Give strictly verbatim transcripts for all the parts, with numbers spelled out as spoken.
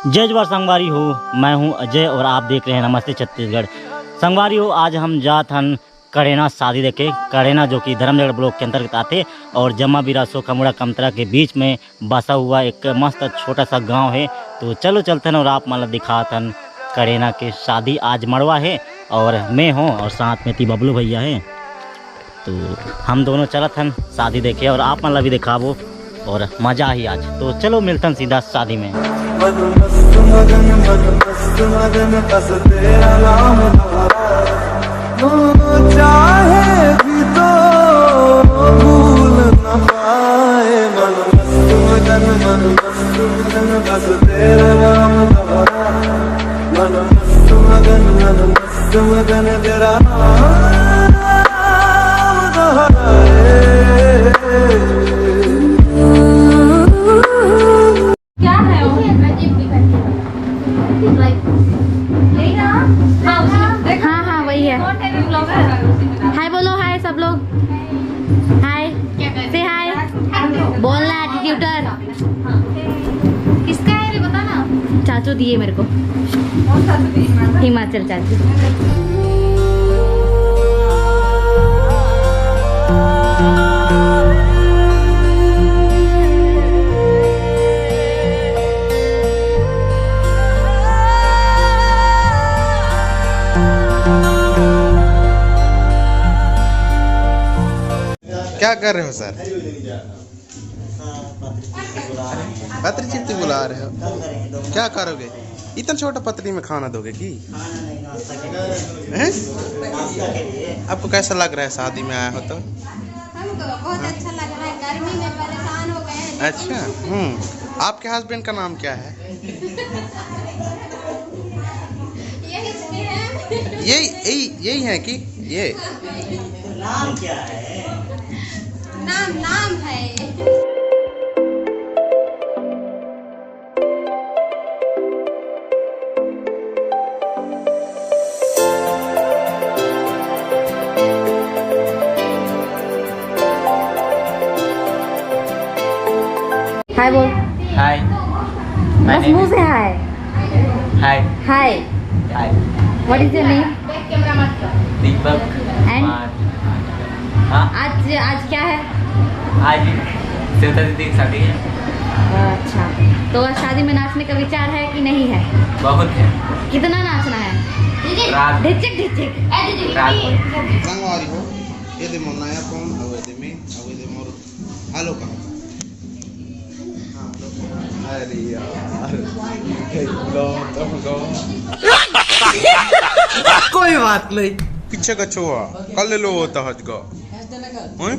जय जोहार संगवारी हो, मैं हूं अजय और आप देख रहे हैं नमस्ते छत्तीसगढ़। संगवारी हो, आज हम जात हन कड़ेना शादी देखे। कड़ेना जो कि धर्मनगर ब्लॉक के अंतर्गत आते और जम्मा बिरा सोखा मुड़ा कमतरा के बीच में बसा हुआ एक मस्त छोटा सा गांव है। तो चलो चलथन और आप मन ला दिखाथन कड़ेना के शादी। आज मड़वा है और मैं हूँ और साथ में ती बबलू भैया है। तो हम दोनों चलत हन शादी देखे और आप मन ला भी दिखाबो और मजा आही आज। तो चलो मिलथन सीधा शादी में। मन मस्त मगन, मन मस्त मगन, बस तेरा नाम दोहरा। तू चाहे भी तो भूल न पाए। मन मस्त मगन, मन मस्त मगन, बस तेरा नाम दोहरा। मन मस्त मगन, मन मस्त मगन, तेरा नाम दोहराए। क्या है वो? यही ना? हाँ, उसमें देख। हाँ, हाँ, वही है। कौन है ये ब्लॉगर? हाय बोलो, हाय सब लोग। हाय। से हाय। बोलना एटीट्यूडर। किसका है रे, बता ना। चाचू दिए मेरे को। कौन चाचू दिए? हिमाचल चाचू। क्या कर रहे हो सर? पत्री चिट्ठी बुला रहे हो, क्या करोगे? इतना छोटा पत्री में खाना दोगे कि? हैं? आपको कैसा लग रहा है शादी में आया हो तो? हमको बहुत अच्छा लग रहा है, गर्मी में परेशान हो गए हैं। अच्छा, हम्म। आपके हस्बैंड का नाम क्या है? यही है। यही यही यही है कि ये? नाम क्या है? नाम नाम है। हाय बोल। हाय। बस मुंह से हाय। हाय। हाय। हाय। What is your name? Deepak. And? हाँ। आज आज क्या है? आज सविता दीदी की शादी है। अच्छा, तो आज शादी में नाचने का विचार है कि नहीं है? बहुत है। कितना नाचना है? रात। ढिचिक ढिचिक। रात। संगवारी हो, ये दे मोर नया फोन, अउ ये दे में, अउ ये दे मोर हेलो का। अरे यार, गौतम, गौतम। कोई बात नहीं। पीछे का छुआ, कल ले लो होता हज का। हैं?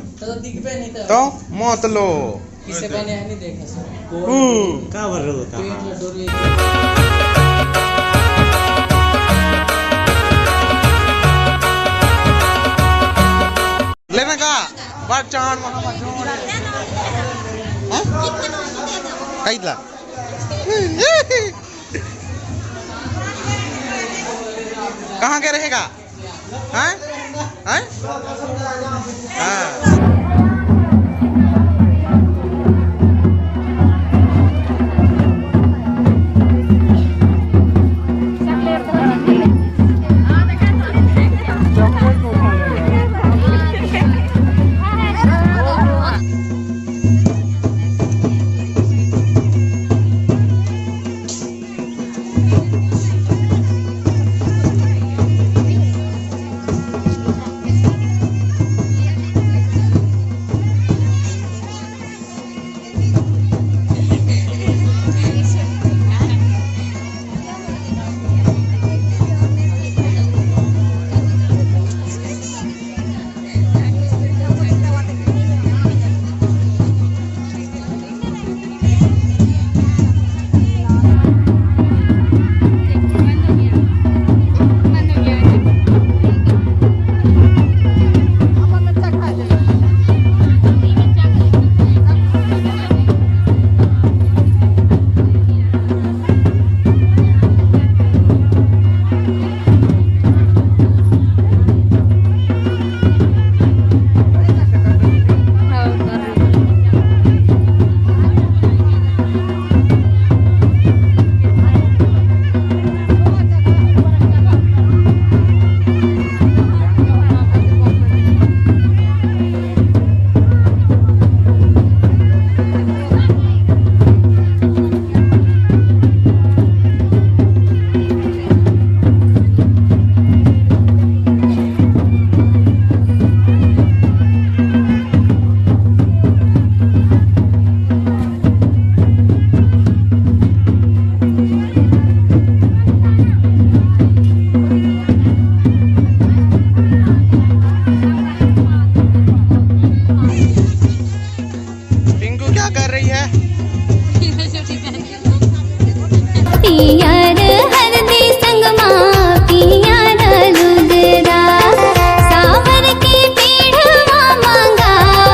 तो मत लो। किसे बने नहीं देखा सर। हम्म। का बर लो होता? लेना का? बार चांद वहाँ पर जोड़। हैं? कई ला? कहाँ के रहेगा? हैं? हैं? हाँ। पियर हरदी संग मा पियर लुगरा, सावर के पीढ़ मा मंगाय,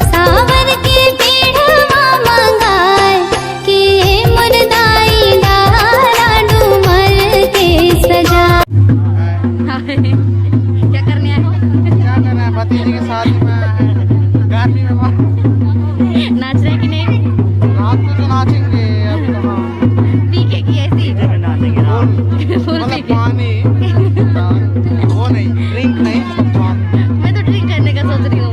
सावर के पीढ़ मा मंगाय, के मोर दाई डारा डूमर के सजा। क्या करने आए हो? क्या करना है? भतीजे के शादी में आए हैं। गर्मी में बाहर। नाच रहे कि नहीं? रात को तो नाचेंगे, अभी तो हाँ। पी के कि ऐसे ही? डीजे में नाचेंगे, हाँ। फुल, फुल मतलब पी के। पानी, वो नहीं, ड्रिंक नहीं, मतलब पानी। मैं तो ड्रिंक करने का सोच रही हूँ।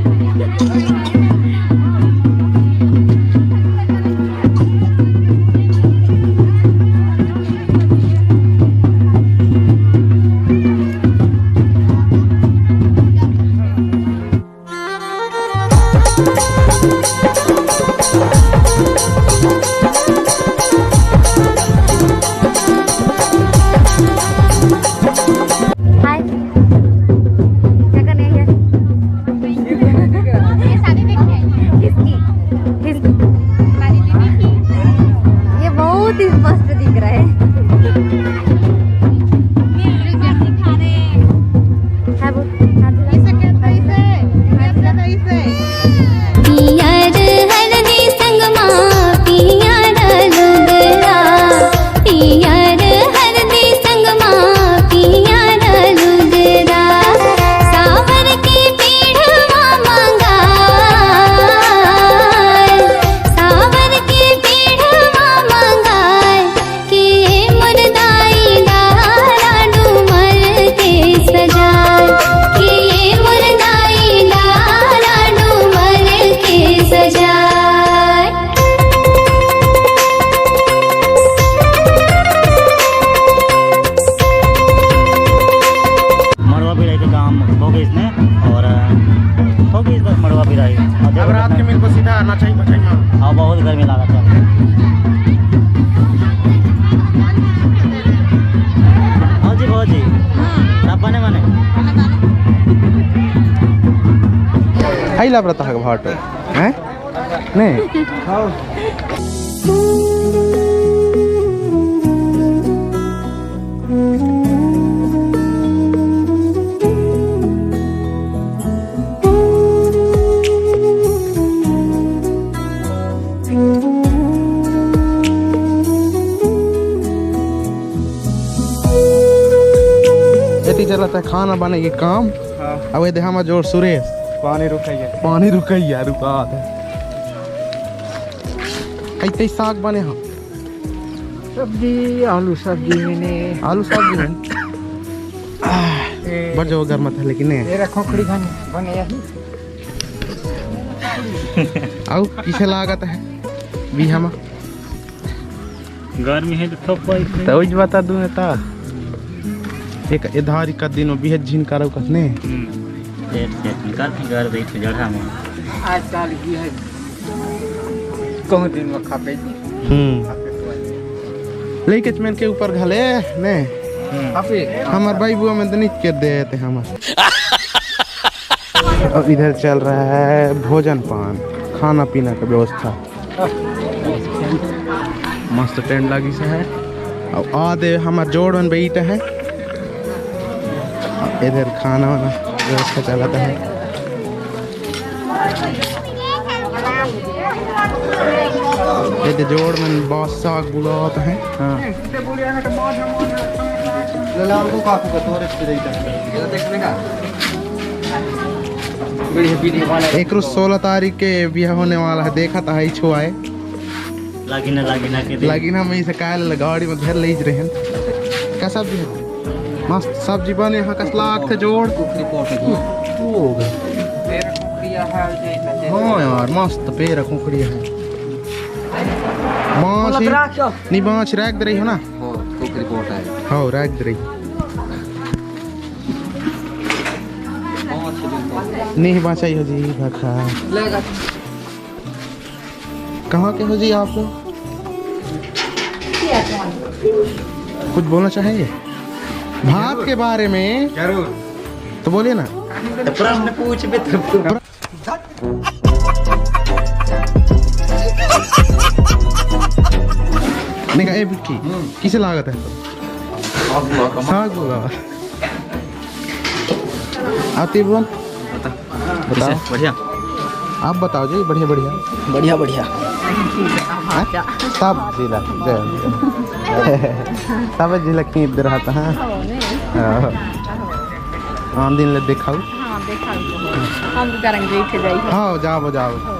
हाय, क्या करने आई है? ये शादी देखने आई है। किसकी? किसकी? हमारी दीदी की। ये बहुत ही स्पष्ट दिख रहा है। हाँ, बोल। हाँ, बोल। पियर हरदी संग मा पियर लुगरा, पियर हरदी संग मा पियर लुगरा, सावर के पीढ़ मा मंगाय, सावर के पीढ़ मा मंगाय, के मोर दाई डारा डूमर के सजाय, के मोर दाई डारा डूमर के सजाय। मड़वा पिराई का काम हो गया इसने, और, अ, हो गई इस बार मड़वा पिराई। और अब रात के मिल को सीधा आना चाहिए बचाई में। हाँ, बहुत गर्मी लागत है। भौजी, भौजी, सब बने बने। आई लाभ रहता है भाटो, हैं? नहीं। एती चलत है खाना बने के काम। हाँ। अब ये दे हमर जोड़ सुरेश। पानी रुकैया। पानी रुकैया, रुकात है। कई कई साग बने हैं। सब्जी, आलू सब्जी मैंने। आलू सब्जी मैंने। ए, बड़ जो गर्म था लेकिन ने। ये रखो खड़ी खानी बने यही। आउ, किसे लागत है? बिहा मा। गर्मी है तो थोक पाई से। तो उज बता दूँ ता। एक एधारी का दिन बिहे झिन करौ कस ने। हम्म। पेट से निकाल के घर बैठ के जड़ा में। आजकल की है। कहूँ दिन में खा पे। हम्म। लेके चमेन के ऊपर घले ने। हम्म। हमर बाई बुआ में तो निक के देते हमर। और इधर चल रहा है भोजन पान, खाना पीना का व्यवस्था। मस्त टेंट लगी से है। और आदे हमार जोड़ मन बैठे हैं। और इधर खाना वाना व्यवस्था चलता है। ये दे जोड़ मन बास साग बुलावत है। हाँ। ले ला, हमको काकू का तोरे पे दे दे। एक रोज सोलह तारीख के बिहा होने वाला है, देखा था, आई छुआए। लागिना, लागिना के दे। लागिना में इसे काल गाड़ी में घर ले रहे हैं। कैसा भी है? मस्त सब्जी बने, हाँ, कस लाग थे जोड़। कुकरी पोट है। तू हो गए। हाँ यार, मस्त पेड़ है, कुकरी है। बाँस ही, नहीं, बाँस रख दे रही हो ना? हो, कुकरी पोट है। हो, रख दे रही। नहीं बाँचाई हो जी, भखा। कहाँ के हो जी आप लोग? कुछ बोलना चाहेंगे भात के बारे में? जरूर। तो बोलिए ना। तो प्रश्न पूछ भी तो। नहीं का, ए बिक्की, किसे लागत है तो? साग बोला। आती बोल। बताओ। बढ़िया। आप बताओ जी, बढ़िया, बढ़िया। बढ़िया, बढ़िया। हाँ? तब जिला, जय। तब जिला की इधर आता है। हाँ। हाँ, दिन ले देखाऊ। हाँ, देखाऊ तो हो। हम तो तरंग गई थे जाई। हाँ, जाओ, जाओ।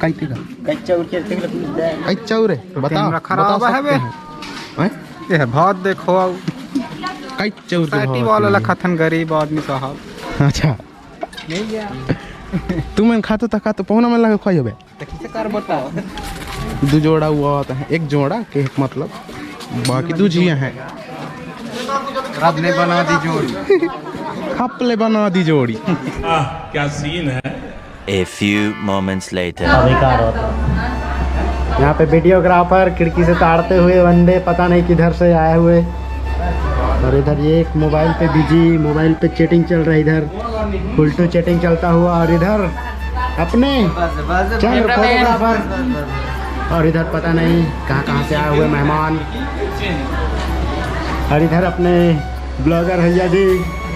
कई तेरा? कच्चा उड़ के तेरा पूछ दे। कच्चा उड़े? बताओ, कैमरा खराब बताओ है सकते बे। हैं। हैं? ये बात देखो, अब कच्चा उड़ के सोसाइटी भाव वाला आते हैं। लखथन गरीब आदमी साहब। अच्छा। नहीं गया। तू मन खातो त खातो पहुना मन लगे खोई होबे। तो किसे कर बताओ? दो जोड़ा हुआ होता है, एक जोड़ा के मतलब, बाकी दो जिया हैं। रब ने बना दी जोड़ी। खप ले बना दी जोड़ी। आह, क्या सीन है। A few moments later. यहाँ पे वीडियोग्राफर खिड़की से ताड़ते हुए बंदे, पता नहीं किधर से आए हुए। और इधर ये एक मोबाइल पे बिजी, मोबाइल पे चैटिंग चल रहा है, इधर उल्टू चैटिंग चलता हुआ। और इधर अपने चंद्र फोटोग्राफर, और इधर पता नहीं कहाँ कहाँ से आए हुए मेहमान। और इधर अपने ब्लॉगर भैया जी,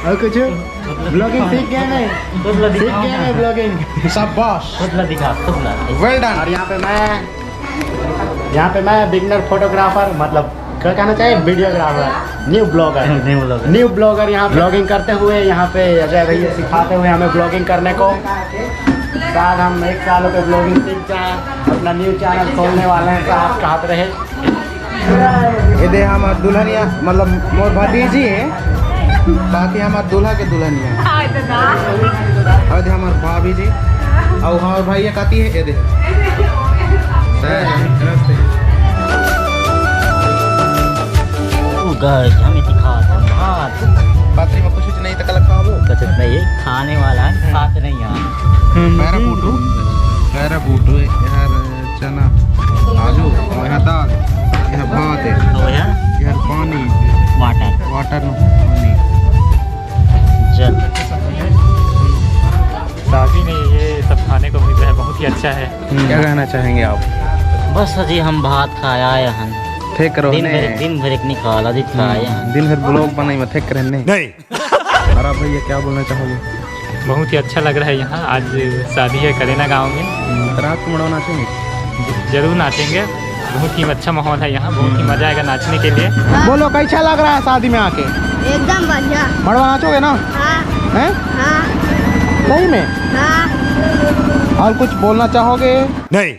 और कुछ ब्लॉगिंग सीख गए हैं, सीख गए हैं ब्लॉगिंग। शाबाश। खुद ला दिखा, खुद ला। Well done। और यहाँ पे मैं, यहाँ पे मैं बिगनर फोटोग्राफर, मतलब क्या कहना चाहिए, videographer, new blogger. New blogger. New blogger यहाँ ब्लॉगिंग करते हुए, यहाँ पे अजय भैया सिखाते हुए हमें ब्लॉगिंग करने को। शायद हम एक साल के ब्लॉगिंग सीख जाए, अपना न्यू चैनल खोलने वाले हैं, साहब कहते रहे। ये दे हमार दुल्हनिया, मतलब मोर भतीजी है, बाकी हमार दूल्हा के दुल्हनिया। हाँ, ये दे हमार भाभी जी, और हमार भैया कती है, ये दे। नमस्ते। ओ गाइस, हमें दिखा था। हाँ। पतरी में कुछ नहीं तो कल खाबो। कुछ नहीं, ये खाने वाला है, खाते नहीं यार। पैरा बूटू, पैरा बूटू है यार। चना, आलू, और यहाँ दाल, यहाँ भात है, और यहाँ? यहाँ पानी, वाटर। वाटर में पानी। जल। शादी में ये सब खाने को मिल रहा है, बहुत ही अच्छा है। क्या कहना चाहेंगे आप? बस जी, हम भात खाया आए हैं। ठीक करो दिन ने। भर, दिन भर एक निकाला जी, खाया है। दिन भर ब्लॉग बनाई में ठीक रहने। नहीं। और आप भैया क्या बोलना चाहोगे? बहुत ही अच्छा लग रहा है यहाँ, आज शादी है करेना गांव में। तो रात को मड़वा नाचेंगे? जरूर नाचेंगे, बहुत ही अच्छा माहौल है यहाँ, बहुत ही मजा आएगा नाचने के लिए। बोलो, कैसा लग रहा है शादी में आके? एकदम बढ़िया। मड़वा नाचोगे ना? हाँ। हैं? हाँ। सही में? हाँ। और कुछ बोलना चाहोगे? नहीं।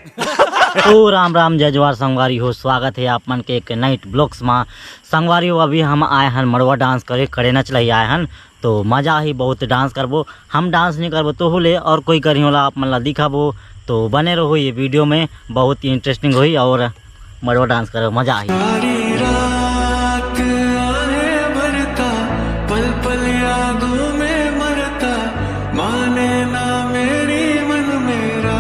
तो राम राम, जय जोहार संगवारी हो, स्वागत है आप मन के एक नई ब्लॉग्स में। संगवारी हो, अभी हम आए हन मड़वा डांस करे, करेना चलई आए हन, तो मजा ही बहुत डांस करबो। हम डांस नहीं करबो तो होले, और कोई करी होला, आप मन ला दिखाबो। तो बने रहो ये वीडियो में, बहुत ही इंटरेस्टिंग होई और मड़वा डांस करो, मजा आई। सारी रात आहे भरता, पल पल यादों में मरता, माने ना मेरी मन मेरा।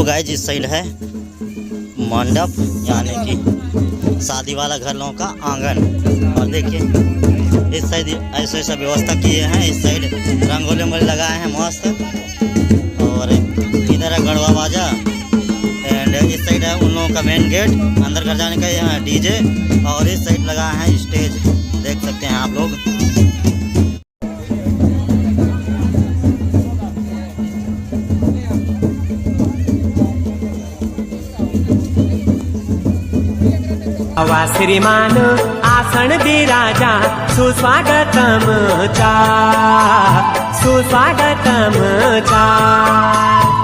गाइस, इस साइड है मंडप, यानी कि शादी वाला घर लोगों का आंगन। और देखिए, इस साइड ऐसा ऐसा व्यवस्था किए हैं। इस साइड रंगोली वंगोली लगाए हैं मस्त। और इधर है गढ़वा बाजा। एंड इस साइड है उन लोगों का मेन गेट, अंदर घर जाने का। यहाँ डीजे। और इस साइड लगा है स्टेज, देख सकते हैं आप लोग। हवा श्रीमान आसन विराजा, सुस्वागतम चा, सुस्वागतम चा।